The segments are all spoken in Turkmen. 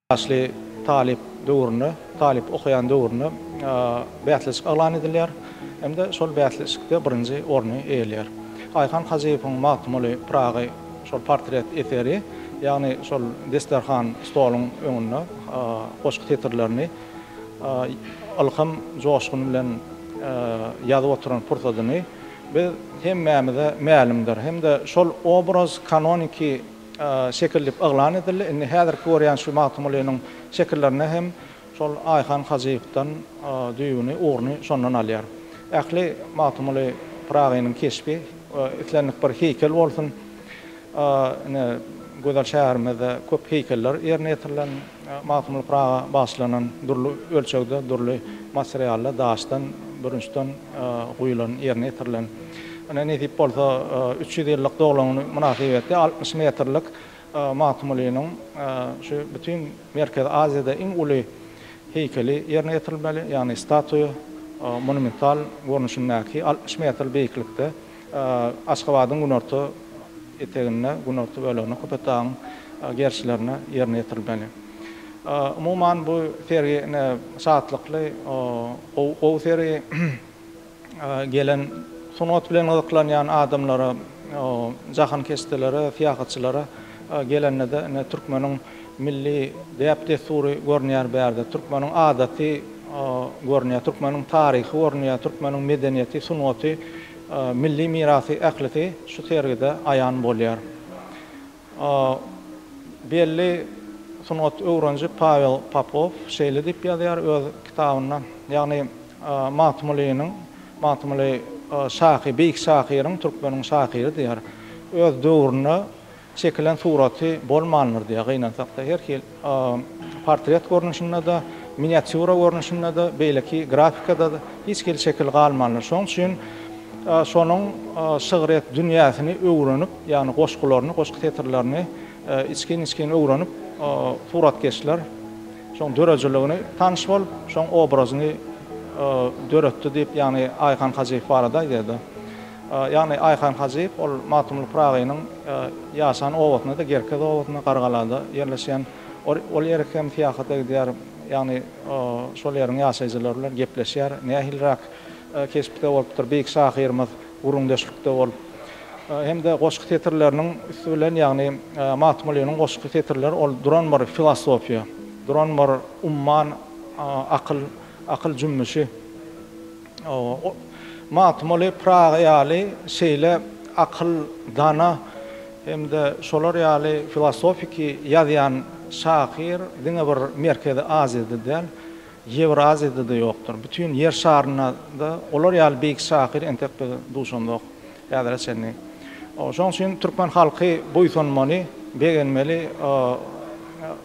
Ýaşly talyp döwründe, talyp okaýan döwründe bäsleşik yglan edilýär hem-de şol bäsleşikde birinji orny eýeleýär. Aýhan Hajyýewiň Magtymguly Pyragy şol portret eseri, ýagny şol desterhan stoluň öňünde goşgy setirlerini ylham joşguny bilen ýazyp oturan pursadyny biz hemmämize mälimdir hem-de şol obraz kanoniki şekil diýip yglan edildi. Indi häzirki görýän şu Magtymgulynyň şekillerinde hem şol Aýhan Hajyýewden düýbüni, ugruny şondan alýar. Ähli Magtymguly Pyragynyň keşbi, islendik bir heýkel bolsun, ine, gözel şäherimizde köp heýkeller ýerine ýetirilen, Magtymguly Pyraga bagyşlanan dürli ölçegde, dürli materialda, daşdan, bürünçden guýulan, ýerine ýetirilen. Ine, nesip bolsa, 300 ýyllyk doglan güni mynasybetli 60 metrlik Magtymgulynyň şu bütin Merkezi Aziýada iň uly heýkeli ýerine ýetirilmeli, ýagny statuýa monumental görnüşindäki 60 metr beýiklikde Aşgabadyň günorta eteginde, günorta böleginde, Köpetdagyň gerşlerinde ýerine ýetirilmeli. Umuman, bu sergi ine şatlykly, gowy sergi. Gelen sungat bilen gyzyklanýan adamlara, jahankeşdelere, syýahatçylara gelende-de ine türkmeniň milli däp-dessury görünýär bärde, türkmeniň adaty görünýär, türkmeniň taryhy görünýär, türkmeniň medeniýeti, sungaty, milli mirasy ählisi şu sergide aýan bolýar. Belli sungat öwreniji Pawel Popow şeýle diýip ýazýar öz kitabynda, ýagny Magtymgulynyň, Magtymguly şahy, beýik şahyryň, türkmeniň şahyry diýýär, öz döwründe çekilen suraty bolmandyr diýýär, gynansak-da her hili portret görnüşinde-de, miniatýura görnüşinde-de, beýleki grafikada-da hiç hili şekil galmandyr. Şonuň üçin şonuň şygryýet dünýäsini öwrenip, ýagny goşgularyny, goşgy setirlerini içgin-içgin öwrenip, suratkeşler şoň döredijiligini tanyş bolup, şoň obrazyny döretdi diýip, ýagny Aýhan Hajyýew barada aýdýar-da. Ýagny Aýhan Hajyýew ol Magtymguly Pyragynyň ýaşan obasynda-da, Gerkez obasynda, Gargalada ýerleşýän. Ol ýere hem syýahata gidýär, ýagny şol ýeriň ýaşaýjylary bilen gepleşýär. Nähiliräk keşpde bolupdyr beýik şahyrymyz gürrüňdeşlikde bolup. Hem-de goşgy setirleriniň üsti bilen, ýagny Magtymgulynyň goşgy setirleri ol duran bir filosofiýa, duran bir umman akyl, akyl jümmüşi. Magtymguly Pyragy ýaly şeýle akyl, dana hem-de şolar ýaly filosofiki ýazýan şahyr diňe bir Merkezi Aziýada däl, Ýewraziýada-da ýokdur. Bütin Ýer şarynda-da olar ýaly beýik şahyr entek biz duşamzok häzire çenli. Şonuň üçin türkmen halky buýsanmaly, begenmeli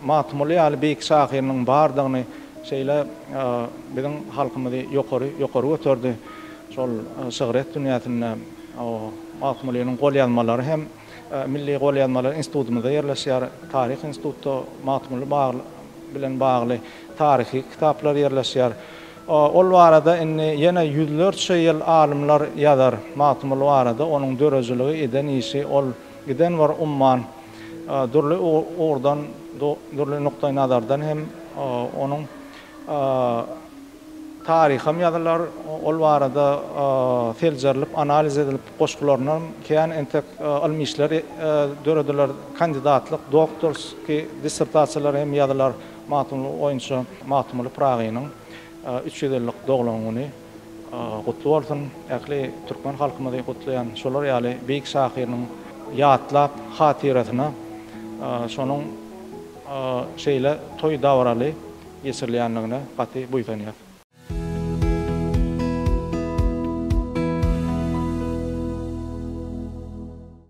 Magtymguly ýaly beýik şahyrynyň bardygyny şeýle biziň halkymyzy ýokary, ýokary göterdi. Şol şygryýet dünýäsinde Magtymgulynyň golýazmalary hem Milli golýazmalar institutymyzda ýerleşýär. Taryh institutda Magtymguly bilen bagly taryhy kitaplar ýerleşýär. Ol barada indi ýene ýüzlerçe ýyl alymlar ýazar Magtymguly barada, onuň dörejiligi, eden işi, ol giden bir umman. Dürli ugurdan, dürli nukdaýnazardan hem onuň Taryham ýazylar, ol barada seljerilip, analiz edilip, goşgularynam kän entek ylmy işler dörediler, kandidatlyk, doktorskiý dissertasiýalar hem ýazylar Magtymguly boýunça. Magtymguly Pyragynyň 300 ýyllyk doglan güni gutly bolsun! Ähli türkmen halkymyzy gutlaýan, şolar ýaly beýik şahyrynyň ýatlap hatyrasyna şonuň şeýle toý dabaraly geçirilýändigine gaty buýsanýas.